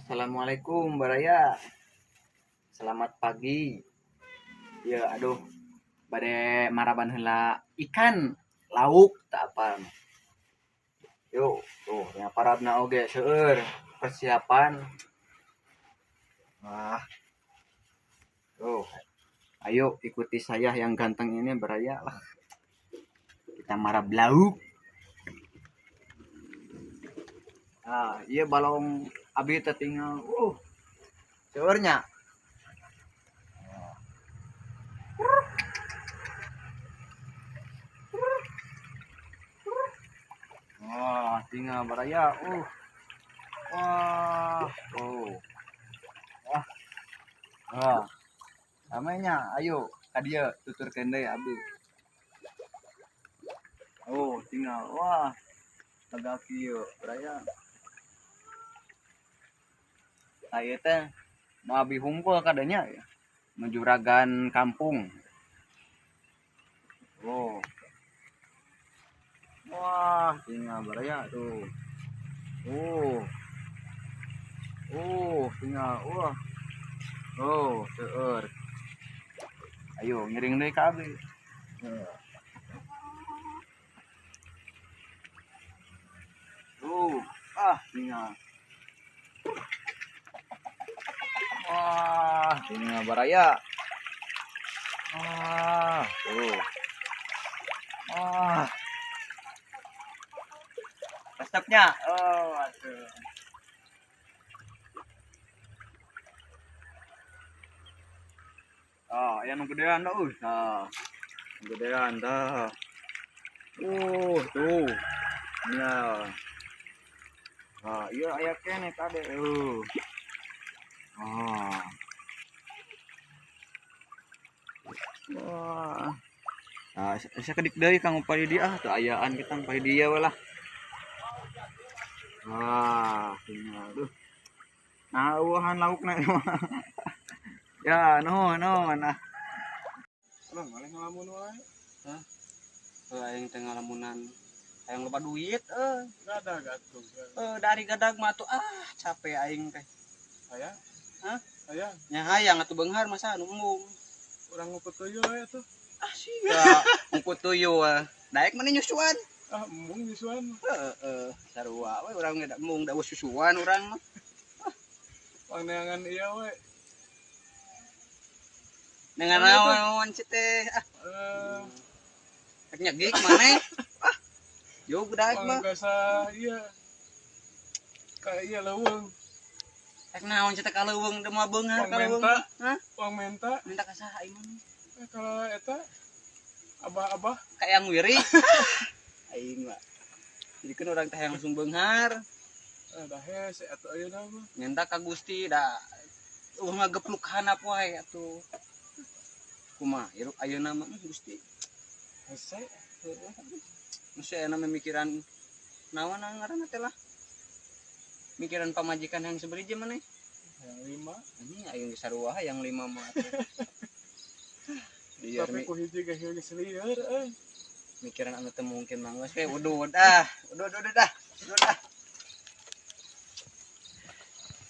Assalamualaikum baraya. Selamat pagi. Ya aduh, bade maraban heula ikan lauk tak apa. Yuk, tuh yang parabna oge seueur persiapan. Wah. Tuh. Ayo ikuti saya yang ganteng ini baraya lah. Kita marab lauk. Ah, iya balong abi teh tinggal. Seueurnya. Wah, tinggal baraya. Wah, oh. Wah. Wah. Namanya, ayo ka dieu tuturkeun deui abi. Oh, tinggal. Wah. Lega kieu baraya. Nah, ieu teh nu abi hungkul kadanya ya. Nu juragan kampung. Oh. Wah, tinggal baraya tuh. Oh. Oh, tinggal. Wah. Oh, seueur. Ayo ngiring deui ka abi. Tuh, ah tinggal. Wah, tinggal baraya. Wah, tuh. Wah. Resepnya. Oh, aduh. Ah, yang gedean dah, Nah, gedean dah. Tuh. Ya. Ah, iya aya keneh kade. Ah. Wah. Ah, sakedik deui kang upadi dia ah, teu ayaan kita upadi dia we lah. Wah, tinggal tuh. Nah, eueuhan laukna ya, nuhun, nuhun. Nah. Aduh, maneh ngalamun wae. Hah? Heuh aing teh ngalamunan. Hayang loba duit euy. Gadag atuh. Dari gadag mah atuh ah capek aing teh. Hayang? Hah? Hayang. Nya hayang atuh beunghar masa anu embung. Urang ngupet tuyul we atuh. Ah sia. Ngupet tuyul. Daek maneh nyusuan. Ah, embung nyusuan. Heeh, sarua we urang ge da embung da susuan urang mah. Pangneangan ieu we. Dengan naon sih teh? Ah. Rek nyegik maneh. Ah. Jog daek mah. Pangkasa ieu. Ka ieu leuweung. Rek naon sih teh ka leuweung da moal beunghar ka leuweung. Hah? Uang menta. Minta ka saha ieu mah? Kalau eta abah-abah ka yang wiri. Aing mah. Jadi kan orang teh langsung beunghar. Dah hese atuh ayeuna mah. Minta ka Gusti da eueuh ngagepluk handap wae atuh. Kumaha hirup ayeuna mah Gusti. Hese. Heeh. Mesti ayeuna mah mikiran naon ngaranna teh lah. Mikiran pamajikan yang seberiji maneh? Yang 5. Ini aing geus sarua yang 5 mah atuh. Lieur Tapi ku hiji ge geus lieur euy. Mikiran anu teu mungkin mah geus we udud ah. Udud udud ah. Udud ah.